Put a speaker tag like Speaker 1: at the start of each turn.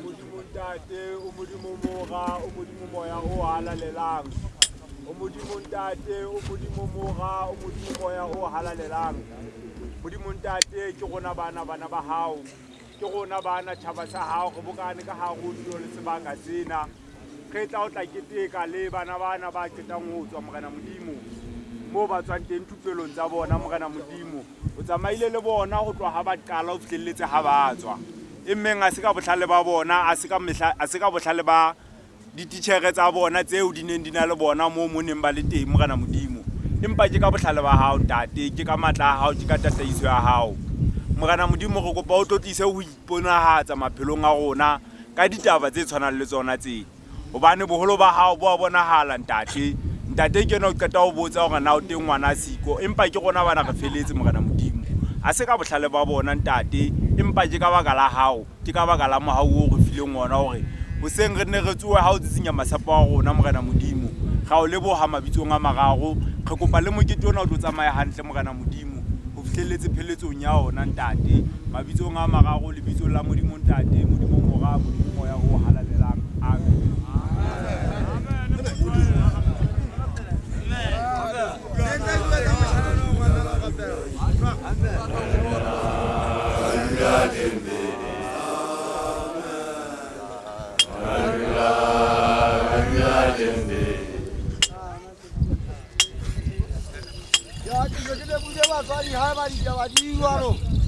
Speaker 1: Modimo Ntate, o Modimo Mora, o Modimo Moya o halalelang. O Modimo Ntate, o Modimo Mora, o Modimo Moya o halalelang. Modimo Ntate, ke rona bana bana ba hao. Ke rona bana tjhaba sa hao, re bokane ka hare ho tulo le sebaka sena. Re tla o tla keteka le bana bana ba qetang ho tswa Morena Modimo. Moo ba tswang teng thupelong tsa bona Morena Modimo. O tsamaile le bona ho tloha ha ba qala ho fihlelletse ha ba tswa. E mmeng a se ka bohlale ba bona, a se ka mehla, a se ka bohlale ba dititjhere tsa bona tseo di neng di na le bona moo mo neng ba le teng Morena Modimo. Empa ke ka bohlale ba hao Ntate, ke ka matla a hao, ke ka tataiso ya hao. Morena Modimo re kopa o tlotlise ho iponahatsa maphelong a rona ka ditaba tse tshwanang le tsona tse. Hobane boholo ba hao bo a bonahala Ntate. Ntate ke ena o qeta ho botsa hore na o teng ngwana a siko, empa ke rona bana re feletse Morena Modimo. A se ka bohlale ba bona Ntate, empa ke ka baka la hao, ke ka baka la mohau o re fileng ona hore hoseng re nne re tsohe ha o tsitsinya masapo a rona Morena Modimo. Ra o leboha mabitsong a mararo. Re kopa le mokete ona o tlo tsamaya hantle Morena Modimo ho fihlelletse pheletsong ya ona Ntate. Mabitsong a mararo, lebitsong la Modimo Ntate, Modimo Mora, Modimo Moya o halalelang. Amen.
Speaker 2: Ya ke ke le bule batswadi ha ba ditaba di jwalo.